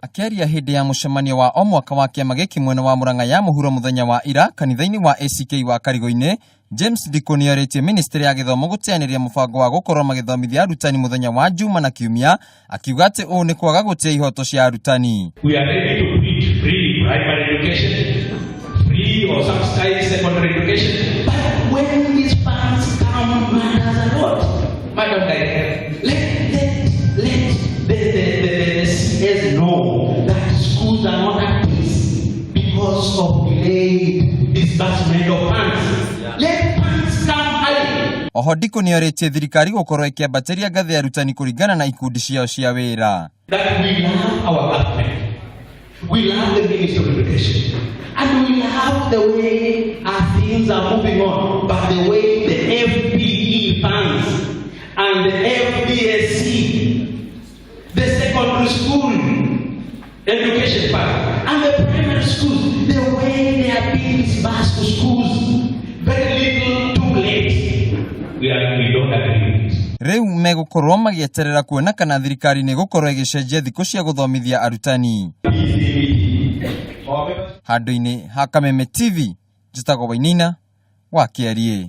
Akĩaria hĩndĩ ya mũcemanio wa o mwaka wa kĩama gĩkĩ mwena wa Murang'a ya mũhuro mũthenya wa ira kanitha-inĩ wa ACK wa Karigũ-inĩ, James Ndikũ nĩorĩtie ministry ya gĩthomo gũteanĩria mũbango wa gũkorwo magĩthomithia arutani mũthenya wa Juma na Kiumia, akiuga atĩ ũũ nĩ kwaga gũtĩa ihoto cia arutani. We are ready to preach free primary education, free or subsidized secondary education. But when these funds come, matters a lot. Madam Director, Let the CS know that schools are not at peace because of delayed disbursement of funds. Let funds come early. Oho Ndikũ nĩorĩtie thirikari gũkorwo ĩkĩambatĩria ngathĩ ya arutani kũringana na ikundi ciao cia wĩra. That we love our government. We love the Ministry of Education. And we love the way our things are moving on. But the way the FPE funds and the FDSC, the secondary school education fund, and the primary schools, the way they are being disbursed to schools, very little too late. We don't agree with it. Rĩu megũkorwo magĩeterera kuona kana thirikari nĩ gũkorwo ĩgĩcenjia thikũ cia gũthomithia arutani. Handũ-inĩ ha Kameme TV, njĩtagwo Wainaina wa Kĩariĩ.